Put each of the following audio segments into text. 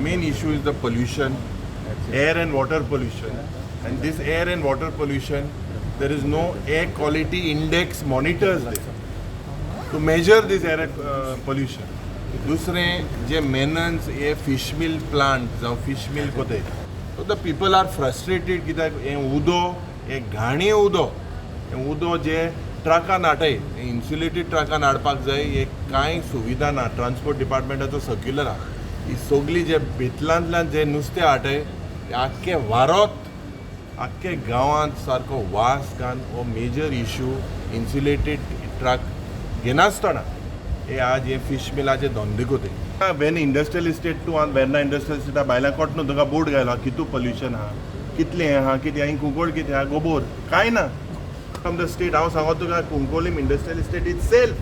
Main issue is the pollution, air and water pollution. And this air and water pollution, there is no air quality index monitors this to measure this air pollution. दुसरें जे मेनन्स हे fish मिल plant जावं fish मिल कोताय, so the people are frustrated, कित्याक हें उदो, हें घाणी उदो, हें उदो जे ट्रकान हाडटाय, इन्सुलेटेड ट्रकान हाडपाक जाय. हे कांय सुविधा ना. ट्रान्सपोर्ट डिपार्टमेंटाचो सर्क्युलर आहा. ही सगळी जे भितलांतल्यान जे नुस्तें हाडटाय ते आख्खे वारोत, आख्खे गांवांत सारको वास घान. हो मेजर इशू. इन्सुलेटेड ट्रक घेनासतना हे आज हे फिश मिलाचे धंदे कोते. When industrial estate to Verna industrial इस्टेटा भायल्यान कोट न्हू, तुका बोर्ड घायला, कितू पोल्युशन आहा, कितलें हें आहा, कितें हांगा कुंकोळ कितें आहा, गोबोर कांय ना फ्रॉम the state. हांव सांगो तुका, Cuncolim Industrial Estate itself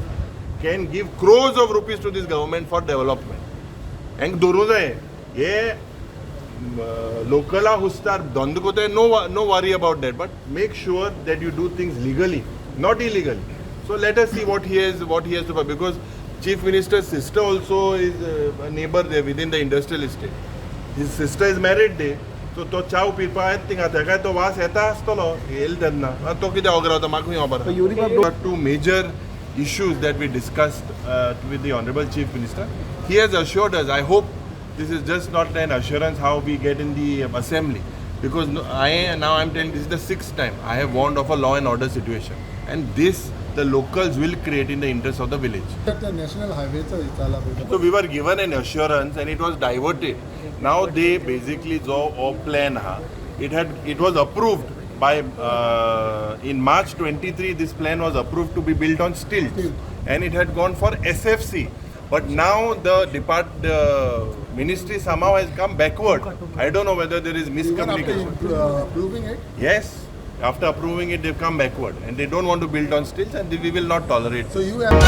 can give crores of rupees to this government for development. हेंक धरूं जाय. हे लोकला हुस्तार धंदो कोताय, no worry about that, but make sure that you do things legally, not illegally. So let us see what he has to, because Chief Minister's sister also is a neighbor there within the industrial estate. His sister is married there. So तो चाव पिवपा येता थिंगा, तेकाय तो वास येता आसतलो येयलो तेन्ना. आनी तो कितें ओगरावता, म्हाका खंय खबर. Two major issues that we discussed with the Honorable Chief Minister. He has assured us, I hope this is just not an assurance how we get in the assembly. Because no, I now I'm telling, this is the sixth time I have warned of a law and order situation. And this the locals will create in the interest of the village. त्या national हायवेचो विचारला पळय. So we were given an assurance and it was diverted. Now they basically जो हो plan हा, it was approved by in March 23. This plan was approved to be built on stilts and it had gone for SFC. But now the ministry somehow has come backward. I don't know whether there is Even after miscommunication. Approving it? Yes, after approving it, they've come backward and they don't want to build on stilts, and we will not tolerate. So you have